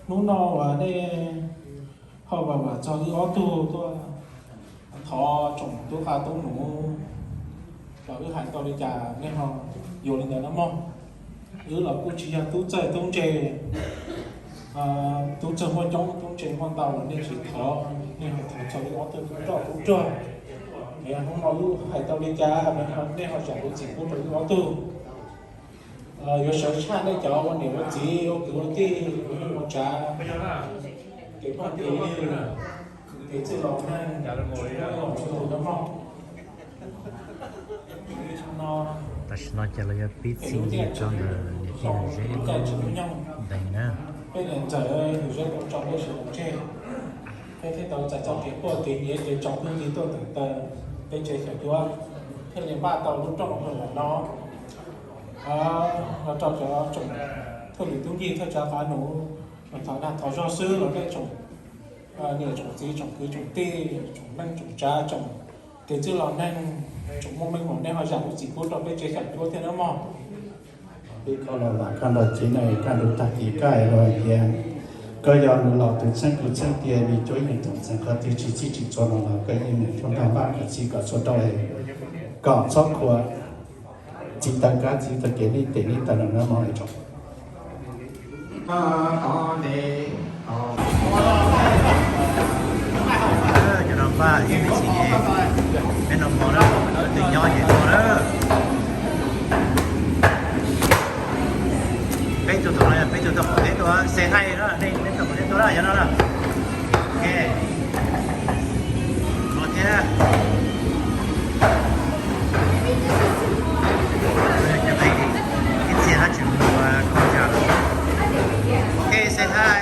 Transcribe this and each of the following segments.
Hnub no uas nej ho vam vam txog wb ob tug tuaj thov tsoom tub qa tub nus, kom wb hais tau li cas nej ho yuav li ntawd no mog. Wb los kuj tsis yog tub txawj tub ntse, tub txawj muaj coob tub ntse muaj ntau los nej tsis thov, nej ho thov txog wb ob tug tub roj tub ruag. Hnub no wb hais tau li cas nej ho zam lub txim pub rau wb ob tug. Yuav sawv tshaj nej cov ua niam ua txiv ua kwv ua tij ua neej ua tsav, kev phooj kev ywg, kev txwj laus neeg, txhua tus no mog. Tam sim no ces lawv yuav pib txi rau ntawm niam tij nus zeb ntees na. Peb niam ntxawm nus zeb tau tso peb sawv daws tseg, peb thiaj tau txais txoj kev quaj kev nyiav kev tso phooj ywg tuaj tawm taws peb tsev xyom cuab, thiaj li npaj tau lub rooj ua ntawm no. Los rau cov tsoom thawj lwm tub ncig thawj tsav qab nus, thov dag thov zog xwb los nej tsoom niam tsoom txiv tsoom kwv tsoom tij tsoom neej tsoom tsav tsoom kev txwj laus neeg, tsoom muaj meej mom nej ho zam lub txim pub rau peb tsev xyom cuab thiab na mog. Peb koj los vam koj nrog cev neeg kaj ntug tag kis kaj los hais tias koj yog nws los tus txheeb tus txheeb tiag, nws cuab yeej tus ntxeev qhov twg tsis txij tsis txhua no los koj yeej niam tuaj nrog npaj kom txi kom txhua rau, kom txhob khuam, txiv taw kab txiv taw kev nej tes nej taw no na mog tsoom. Cov no npaj ib me ntsis, peb no hmo na, tus nyob ces tuaj na. Peb tug tom no yog peb tug tuaj qhov teb tuaj, say hi no, nej tuaj qhov teb tuaj na, yog no na. Ok. Los thiab. Ib txhia haj tseem mus ua koj zas. Ok, say hi.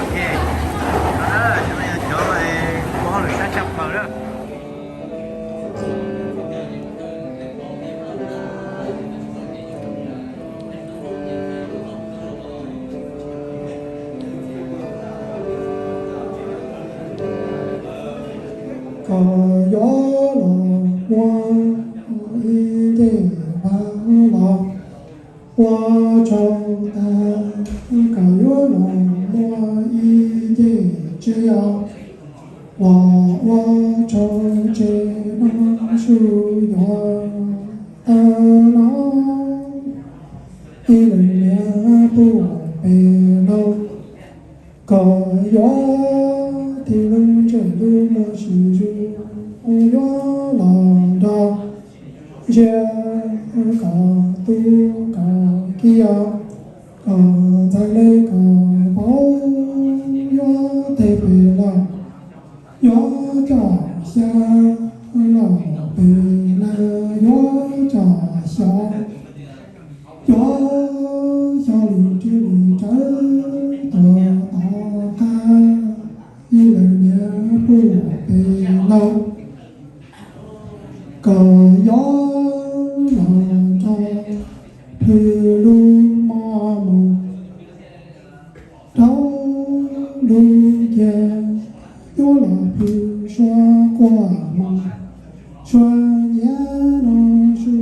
Ok. Cov no yog cov ua hauj lwm sab tshaj plaws na. Koj yuav los muaj ib ncej vaj los ua tsaug tag, koj yuav los muaj ib ncej tsev os los ua tsaug tsev no su yuav tag no. Ib leeg niam puj pem laug, koj yuav tig lub ntsej lub muag sim zuj zus yuav los nrog ntsia koj tub koj kiv, koj ntxhais le koj vauv yuav teg pem laug, yuav coj xya laug pem laug yuav coj xyov, yuav xyov lwm ris lwm rawv tuaj tom qab. Ib leeg niam puj pem laug, koj yuav los nrog plhws lub mos mus rau lub kiag, yuav los plhws suab quaj mus suab nyiav no su,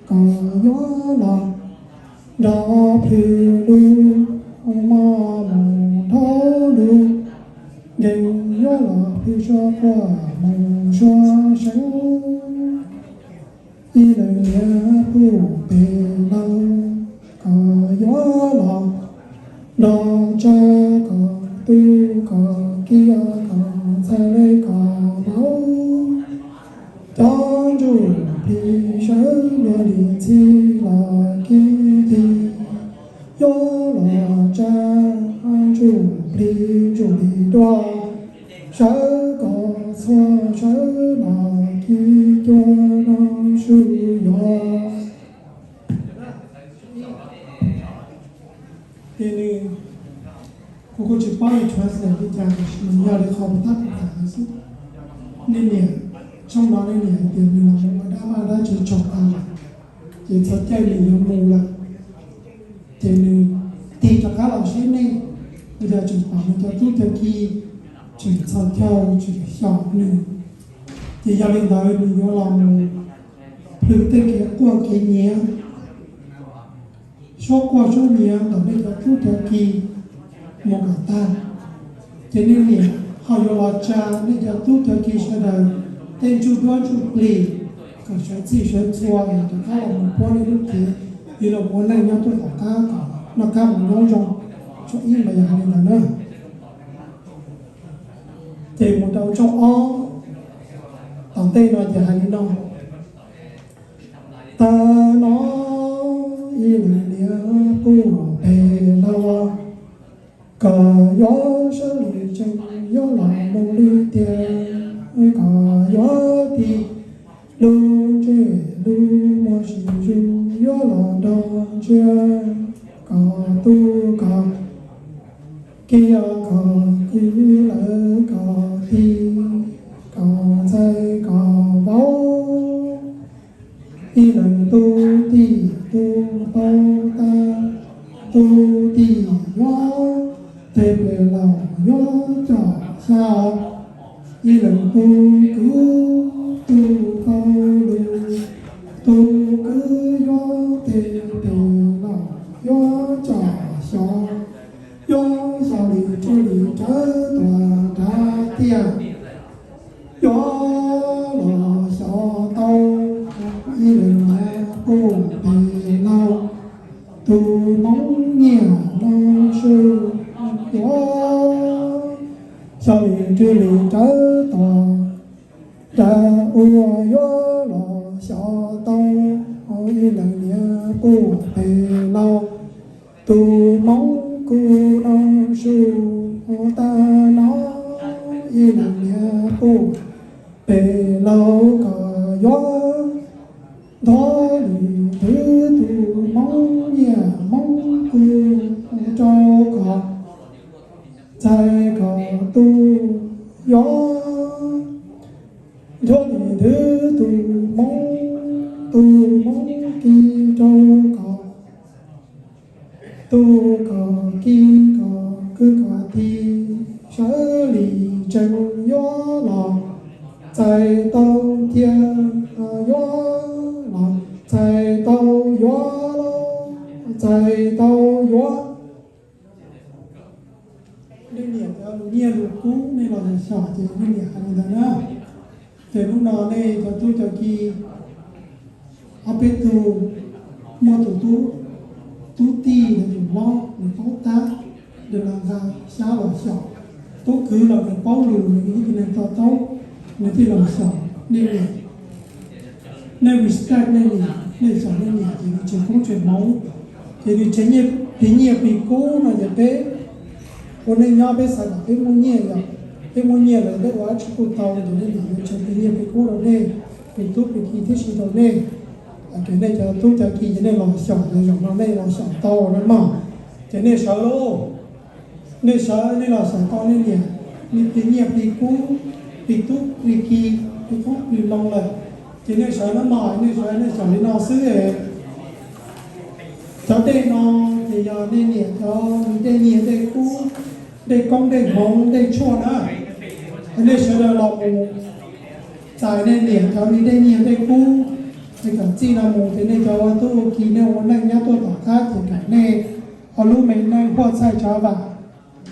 koj yuav los nrog plhws lub mos mus rau lub nkeeg, yuav los plhws suab quaj mus suab seev. Ib leeg niam puj pem laug, koj yuav los nrog ntsia koj tub koj kiv, koj ntxhais le koj vauv, cov ntsuj plig sawv luag li ntxhi los kiv ci, yuav los ntsia ntsuj plig ntsuj plig dua, sawv koj txhua sawv los kiv cua no su yuav. Ces nws, kuv kuj tsis paub nws translate li cas, tab sis nws yog li qhov puas tab kuv tham ntawd xwb. Nej niam, tshooj no nej niam hais tias nws los mus ua dab vaj dab tsev tsaug tas lawm, ces txhos caij nws yuav mus lawm, ces nws tig rov qab los saib nej, nws yog tseem pom nws cov tub cov ki tseem txhos caug tseem xyom nws, ces yog li ntawd nws yuav los mus plhws tej kev quaj kev nyiav suab quaj suab nyiav ntawm nej cov tub cov ki mus kom tag. Ces nej niam ho yuav los tsa nej cov tub cov ki sawv daws tej ntsuj duab ntsuj plig kom sawv txhij sawv txhua es rov qab los mus puab nej lub cev, yuav los ua neej nyob tuaj tom qab kom noj qab mus nyob zoo. Tshooj ib mas yog hais li ntawd na. Ces mus rau tshooj ob tom ntej no ces hais li no: Tag no ib leeg niam quj pem laus, koj yuav sawv li tsees yuav los mus li tiag, koj yuav tig lub ntsej lub muag sib zug yuav los nrog ntsia koj tub koj ki, koj kwv lawv koj tij, koj ntxhais koj vauv. Ib leeg tub tij tub vauv tag, tub tij yuav tes pem laus yuav coj xya. Ib leeg tub kwv tub vauv lug, tub kwv yuav tes pem laus yuav coj xya. Yuav xya li tsuj li rawv tuaj nrad tiag, yuav los xyov tau ib leeg niam quj pem laus, tus Hmoob nyiaj los sub, yuav xya li tsuj li rawv tuaj nrad ua yuav los xyov tau ib leeg niam quj pem laus, tus Hmoob kuj los sub. Tag no ib leeg niam quj pem laus, koj yuav nthuav li twv tus Hmoob nyiaj Hmoob kub rau koj ntxhais koj tub, yuav nthuav li twv tus Hmoob, tus Hmoob kib rau koj tub koj ki, koj kwv koj tij, sawv li tsees yuav los txais tau thiab, yuav los txais tau, yuav los txais tau, yuav. Nej niam cov lus nyiaj lus kub nej los xyom ces nej niam hais li ntawd na. Ces hnub no nej cov tub cov ki, ob peb tug, muaj tus tub, tub tij los yus hlob nws paub tab, nws los nqa xyab los xyom. Tub kwv los nws paub lus, nws yog ib tug neeg to taub, nws thiaj los xyom nej niam. Nej respect nej niam, nej xyom nej niam ces nws tseem koob tseem hmoov, ces nws tseem plig nyiaj plig kub no ces peb ua neej nyob peb xav kom peb muaj nyiaj, yog peb muaj nyiaj lawm peb ua dab tsi kuj tau, ces nej niam yuav tseem plig nyiaj plig kub rau nej tus tub tus ki thiab tsis rau nej. Ces nej cov tub cov ki ces nej los xyaum ces zaum no nej los xyaum tau na mog. Ces nej sawv lauj, nej sawv nej los xyaum tau nej niam, nej plig nyiaj plig kub, plig tub plig ki, plig kub plig moo lawm, ces nej sawv na mog, nej sawv nej xyaum li no xwb. Cov dej no ces yog nej niam cov me dej nyiaj dej kub, dej koob dej hmoov dej tshuaj na. Nej sawv daws los mus txais nej niam cov me dej nyiaj dej kub, es kom txij no mus ces nej cov ua tub ua ki nej ua neej nyob tuaj tom qab ces kom nej ua lub me neej huaj txhaij tsav vam,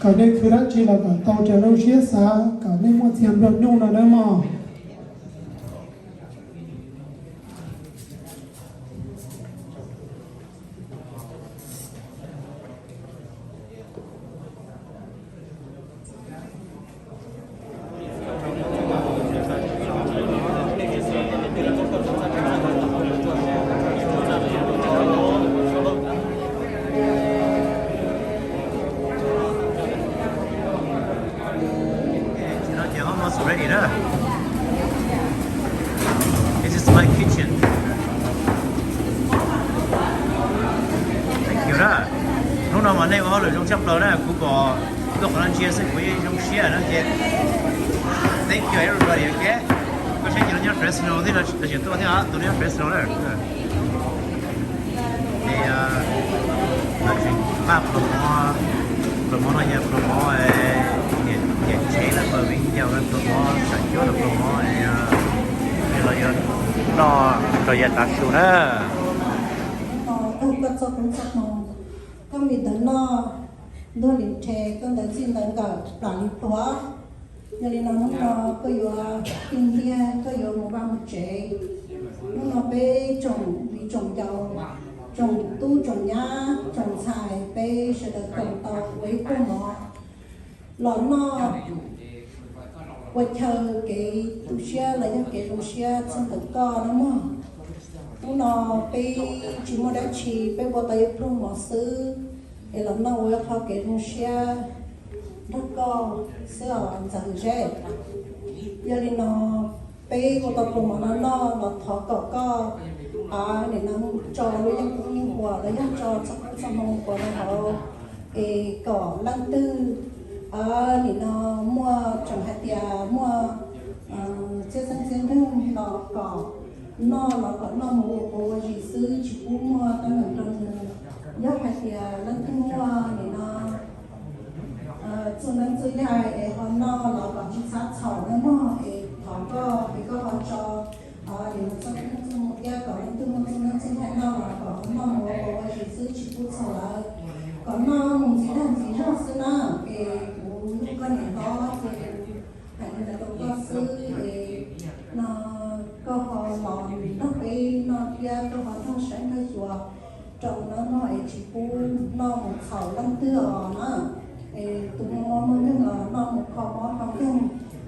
kom nej khwv dab tsi los kom tau raws lub siab xav, kom nej muaj txiag nplua nuj no nawb mog. This is my kitchen. Thank you na. Hnub no mas nej ua hauj lwm zoo tshaj plaws na, kuv pom tuaj qhov no ntsia xwb kuv yeej zoo siab na ces thank you everybody, ok. Koj saib ces lawv nyob Fresno thiab, lawv tseem tuaj thiab, tus no nyob Fresno na. Ces lawv tseem npaj pluas mov, pluas mov no yog pluas mov niam tsev lawv pab viv ncaus, pluas mov sam cuab, pluas mov los yog noj rau yav tav su na. Hnub no koj txoj koob txoj hmoo Koj mi ntawv noj, ntuag li rhe, koj ntawv txij ntawv nkawm plam li pluag. Yog li no hnub no koj yuav tig ntiag, koj yuav mus vaj mus tsev. Hnub no peb tsoom viv tsoom ncaus, tsoom tub tsoom nyab tsoom ntxhais, peb sawv daws koom tau ua ib pluag mov los noj ua chaw kev tu siab los yog kev zoo siab txog ntawm koj no mog. Hnub no peb tsis muaj dab tsi, peb ua tau ib pluag mov xwb, es los noj ua qho kev zoo siab nrog koj xwb os ntxawm zeb. Yog li no peb ua tau pluag mov no noj los thov kom koj nim no tso lub yeeb koob yeeb huam los yog tso txoj koob txoj hmoo puas no hauv, es kom leej twg nim no muaj tseem hais tias muaj txiaj xeeb txiaj ntsug los kom noj los kom noj mus ua quav ua zis xwb, tsis pub muaj teeb meem rau nws. Yog hais tias leej twg muaj nim no txuj neeb txuj yaig es ho noj los kom tsis txhob txhaum nawb mog, es thov koj es koj ho tso nim no txoj neeb txoj hmoo thiab kom leej twg muaj txuj neeb txuj yaig noj los kom noj mus ua quav ua zis xwb, tsis pub txhaum lawm, kom noj mus ntxiv dag ntxiv zog xwb na. Es kuv yog koj niam hlob ces hais li ntawd rau koj xwb, es no koj ho los nrog peb noj thiab koj ho nrog saib nrog xyuas rau no mog, es tsis pub noj mus txhaum leej twg os na. Es tus muaj mob muaj nkeeg los noj mus kho mob kho nkeeg,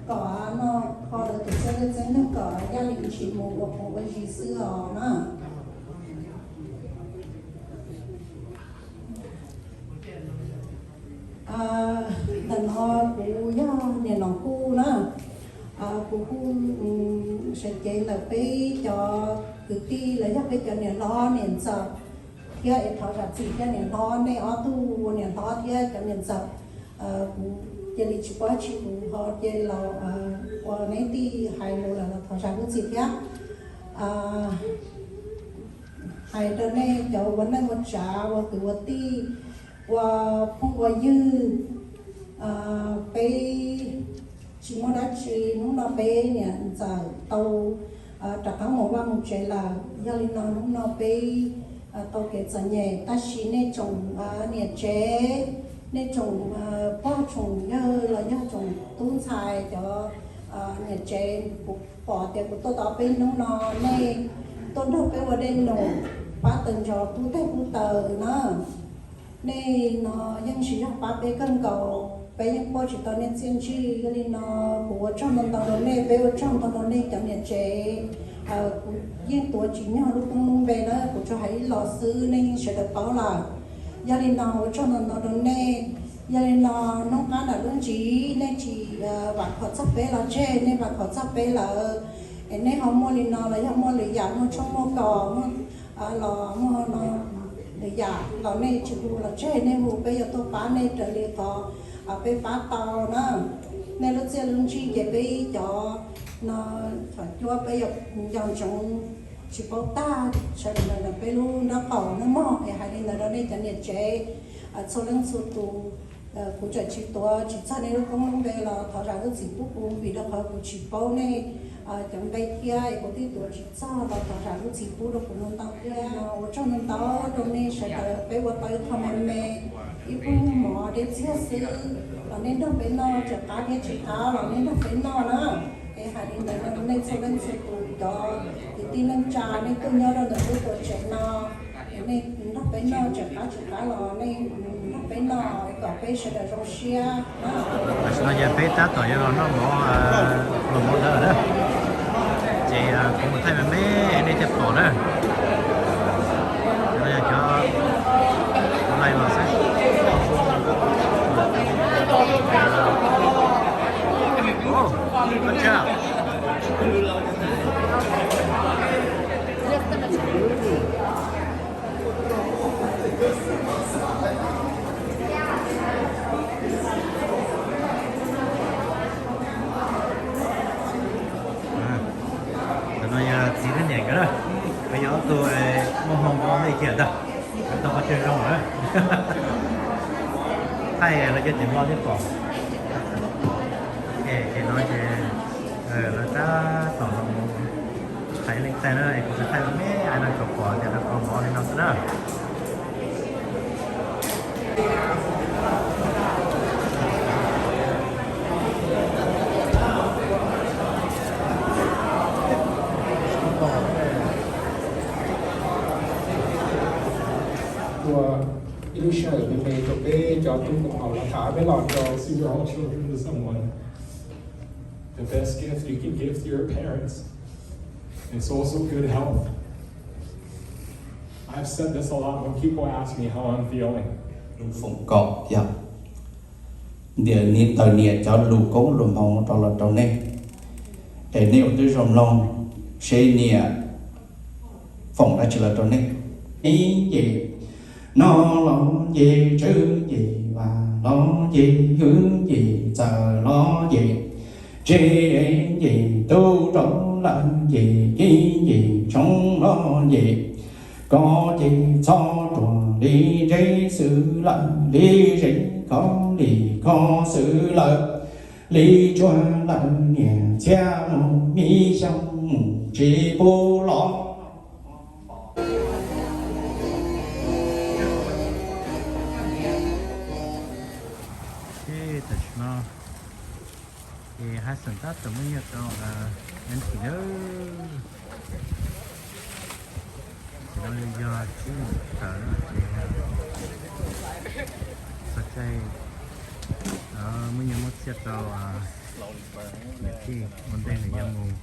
kom noj kho lawv tus txiaj txiaj ntsug kom yaj li tsis mus ua quav ua zis xwb os na. Ntawm no kuv yog niam Nom Kuj na. Kuv kuj sawv cev ntawm peb cov kwv tij los yog peb cov niam hlob niam ntxawm thiab es thov zam txim thiab niam hlob, nej ob tug ua niam hlob thiab cov niam ntxawm, kuv cia li tsis paub tsis, kuv ho cia li los ua neb tij hais lus lawm los thov zam lub txim thiab. Hais rau nej cov ua neej ua tsav ua kwv ua tij ua phooj ua ywg, peb tsis muaj dab tsi, hnub no peb niam ntxawm tau rov qab mus vaj mus tsev lawm. Yog li no hnub no peb tau kev txom nyem, tab sis nej tsoom niam tsev, nej tsoom pog tsoom yawg los yog tsoom tub ntxhais cov niam tsev, kuv pom tias kuv tuaj tau peb hnub no nej tuaj nrog peb ua dej num, pab taws ntsos pub teg pub taws na. Nej no yeej tsis yog pab peb kawg nkaus, peb yeej quaj tsis tau nej txiaj ntsig. Yog li no kuv ua tsaug ntau ntau rau nej, peb ua tsaug ntau rau nej cov niam tsev. Kuv yeej tuav tsis nyog lub koob lub npe na, kuv tsuas hais ib los xwb nej yeej sawv daws paub lawm. Yog li no ua tsaug ntau ntau rau nej. Yog li no hnub qab ntawm lub ntsis nej tsis vam khom txog peb los tseg, nej vam khom txog peb lawm, es nej ho muaj li no los yog muaj lwm yam, muaj tshoob muaj kos, muaj los muaj no lwm yam los nej tsis hu los tseg, nej hu peb yuav tuaj pab nej raws li qhov peb pab tau na. Nej lub txiaj lub ntsig ces peb cov no thaum cuab peb yuav nco ntsoov tsis paub tag, sawv daws ntawm peb lub nraub qaum no mog. Es hais li ntawd rau nej cov niam tsev txhua leej txhua tus. Kuv tseem tsis tuav tsis txog nej lub koob lub npe los thov zam lub txim pub kuv, vim rau qhov kuv tsis paub nej cov npe thiab es kuv twb tuav tsis txog los thov zam lub txim pub rau kuv ntau ntau thiab. Ua tsaug ntau ntau rau nej sawv daws, peb ua tau ib qho me me, ib pluag mov deb txiag xwb los nej nrog peb noj tsis qab thiab tsis qab los nej nrog peb noj na. Es hais li ntawd rau nej txhua leej txhua tus cov kwv tij neej tsa nej tuaj nyob rau ntawm lub tuam tsev no, nej nrog peb noj tsis qab tsis qab los nej nrog peb noj kom peb sawv daws zoo siab. Tam sim no ces peb tab tom yuav los noj mov, los mov ntawd na. Ces kuv mus thaij me me nej thiaj pom na. Cov no yog cov laij los xwb. Ntawm no yog txiv thiab niam nkawd na, nkawd yog ob tug muaj hmoo ua ntej kiag ntag, nkawd tau qhov chaw zoo lawm. Thaij los cov cov hlob thiab pom. Ces no ces lawv tab tom los mus thaij leej thaij na, es kuv thaij me me no kom pom tias lawv kho mov li no xwb na. Ua ib lub sij hawm me me rau peb cov tub koom haum los tham peb los rau. Send your own children to someone. The best gift you can give to your parents is also good health. I've said this a lot when people ask me how I'm feeling. Foom kom yog ntiav ntawm niam cov lus koob lus hmoov rau los rau nej, es nej ua tib zoo mloog seb niam foom dab tsi los rau nej. Ib ces no los ces tswv ces vam los ces hwv ces txawm los ces tsev ces tub rau lawm ces kib ces tshoob los ces koj ces txhob ruam li ntse xwb lawm li ze koj li koj xwb lawm li tsuag lawm niam txhiaj mus miv xyoo mus tsis pub los. Tam sim no ces haj xeem tab tom muab nyiaj rau Anti na. Tam sim no yog tsib moos tawm no ces txog caij muab nyiaj muab txiaj rau niam tij ua ntej nws yuav mus.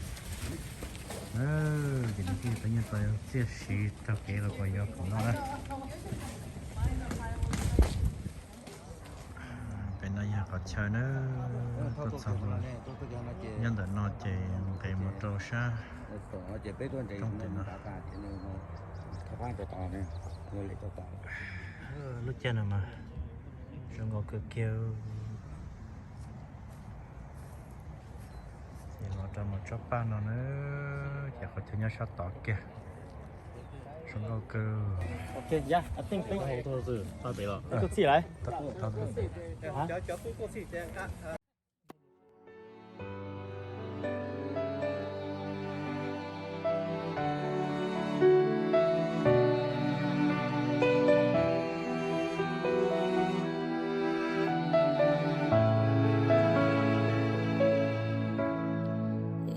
Ces niam tij tau nyiaj tau txiaj siv raug kev los puas yuav khoom noj na. Pem no yog qhov chaw na, tuaj txog nyob ntawm no ces nqes mus rau sab rooj tim no. Lub caij no mas zoo nkauj kawg kiag. Ces los rau mus tsob paj no na, ces qhov chaw nyob sab tod kiag. Zoo nkauj kawg.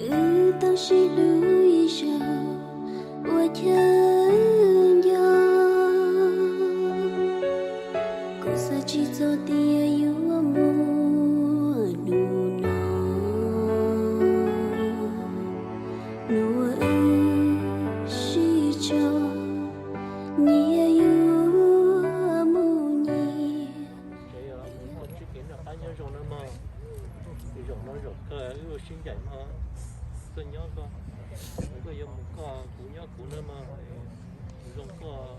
Wb tau sib hlub ib zaug ua chaw nco, kuv xav tsis txog tias yuav muaj hnub no. Hnub uas wb sib tso, nyias yuav mus nyias. Tsis kev noj qab nyob zoo na mog, zaum no zaum kawg wb ua sib ncaim mog, koj nyob koj, koj yuav mus koj, kuv nyob kuv na mog, zoo koj.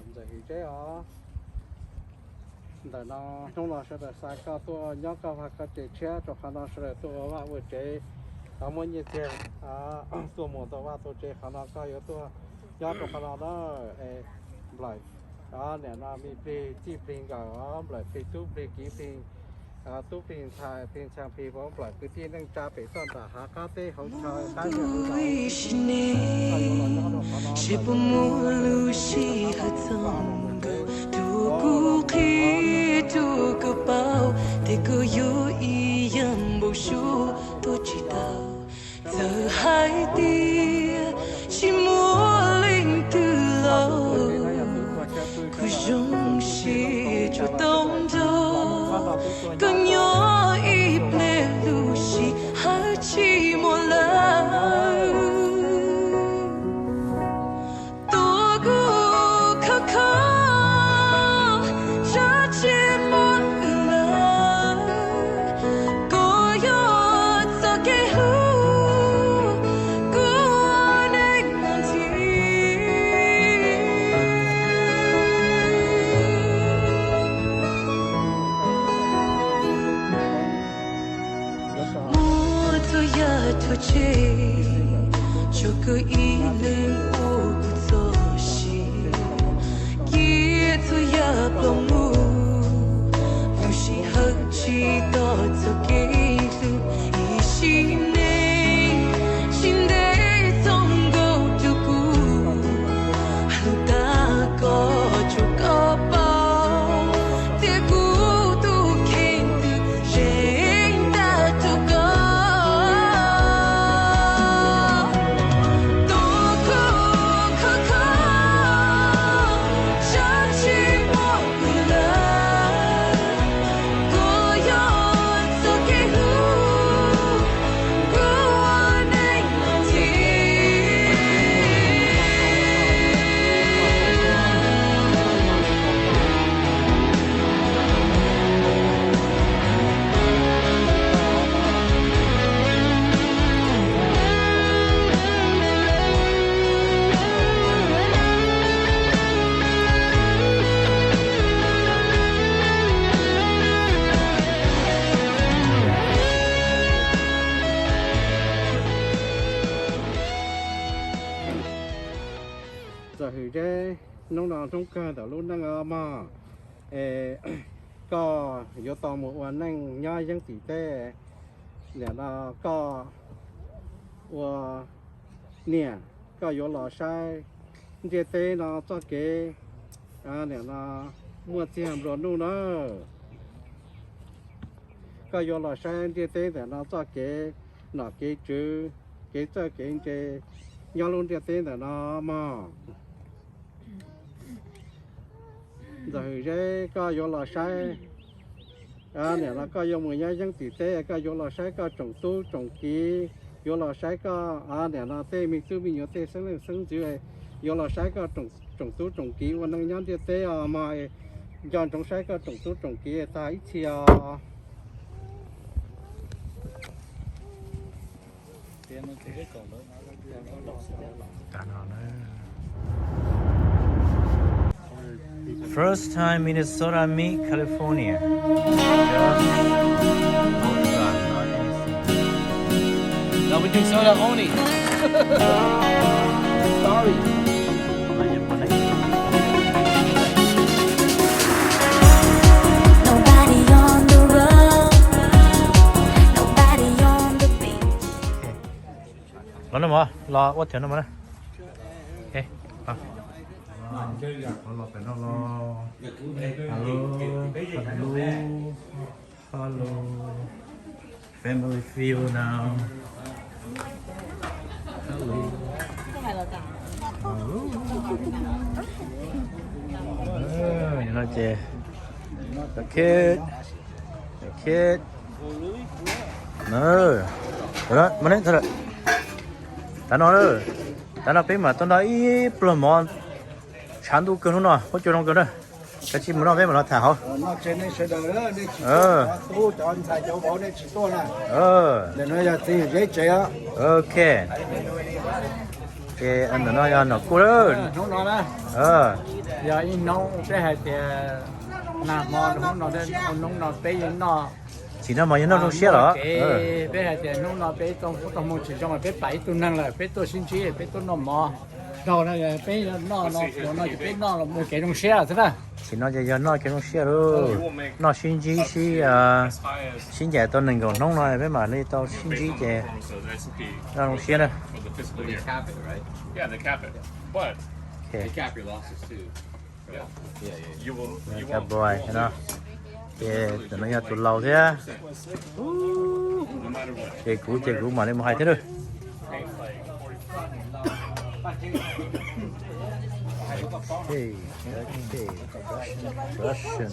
Ntxawm Him Tseb os, ntawm no hnub no sawv daws xa koj tuaj nyob koj vaj koj tsev tshiab rau qhov no sawv daws tuaj ua vaj ua tsev, muab nyiaj txiag tuaj muas tau vaj tau tsev, qhov no koj yuav tuaj nyob rau qhov no na. Nplawm, niam no me plig txij plig nkawm os, nplawm plig tub plig kiv plig tub plig ntxhais plig ntxhais plig vauv, nplawm kwv tij neej tsa pem toj nram hav qab teb hauv chaw qab. Tsis puas muaj lub sij hawm txog nkaus, rau kuv qhia rau koj paub, tias koj yuav ib yam npaum suab tuaj tsis tau. Txawm hais tias tsis muaj leej twg los, kuv zoo siab tsuas tau nrog koj nyob ib pliag, lub sij hawm tsis muaj lawm. Tus kuv khov kho, tsav tsis muaj lawm, kuv yuav txoj kev hlub, kuv Koj ib leeg ua kuv txoj sia, cia txhua yam ploj mus, lub sij hawm tsis tau txoj kev hlub, ib sim neej tsis ntev txhob nkaum rau kuv, hlub tag koj tsuas koj paub, tias kuv tus kheej twb zeem tag rau koj. Tus kheej khov kho, tsis muaj kuv lawm, koj yog txoj kev hlub, kuv ua neej los thiab. Txawm hwm Zeb, hnub no hnub kawg ntawm lub neej os mog. Es koj yuav tau mus ua neej nyob Yeeb Txim teb. Nim no koj ua niam, koj yuav los saib ntiaj teb no txoj kev, nim no muaj txiag nplua nuj na. Koj yuav los saib ntiaj teb ntawm no txoj kev nom kev tswv, kev txawj kev ntse nyob lub ntiaj teb ntawm no mog. Ntxawm Hwm Zeb, koj yuav los saib, nim no koj yuav mus nyob Yeeb Txim teb, koj yuav los saib koj tsoom tub tsoom kiv, yuav los saib koj, nim no tej me tub me nyuam tej xeeb leej xeeb ntxwv, yuav los saib koj tsoom tub tsoom kiv ua neej nyob ntiaj teb os mog. Nco ntsoov saib koj tsoom tub tsoom kiv tag ib txhis os. First time Minnesota meet California. Just outside, not anything. No, we do soda only. Sorry. Nobody on the road, nobody on the beat. Los no mog, los ua thiab no mog na. Los pem no los. Hello, hello, hello. Family feel now. Hello. Hello. Nim no ces the kid, the kid. Tav no, tav no peb mam tuaj noj ib pluag mov tshav ntuj kawg hnub no, huab cua zoo kawg na. Kav tsij mus noj peb mam los tham hauv. Ok. Ces ntawm no yog nom kuj lawm. Hnub no na, yog ib hnub peb hais tias nag hmo hnub no, hnub no peb yeej noj. Tsis noj mov yeej noj zoo siab los? Peb hais tias hnub no peb tau hnub tau hmoo tsis zoo, peb pam ib tug neeg lawm, peb tuaj sib ntsib, peb tuaj noj mov. Dhau no peb noj no, no ces peb noj los mus kev zoo siab xwb na. Tsis no ces yog noj kev zoo siab lauj. Noj sib ntsib sib, sib ncaim tau nees nkaum hnub no peb mam li tau sib ntsib ces noj zoo siab na. Cowboy no. Ces tus no yog tus laus thiab. Ces kuv, ces kuv mam li mus hais thiab lauj. Russian.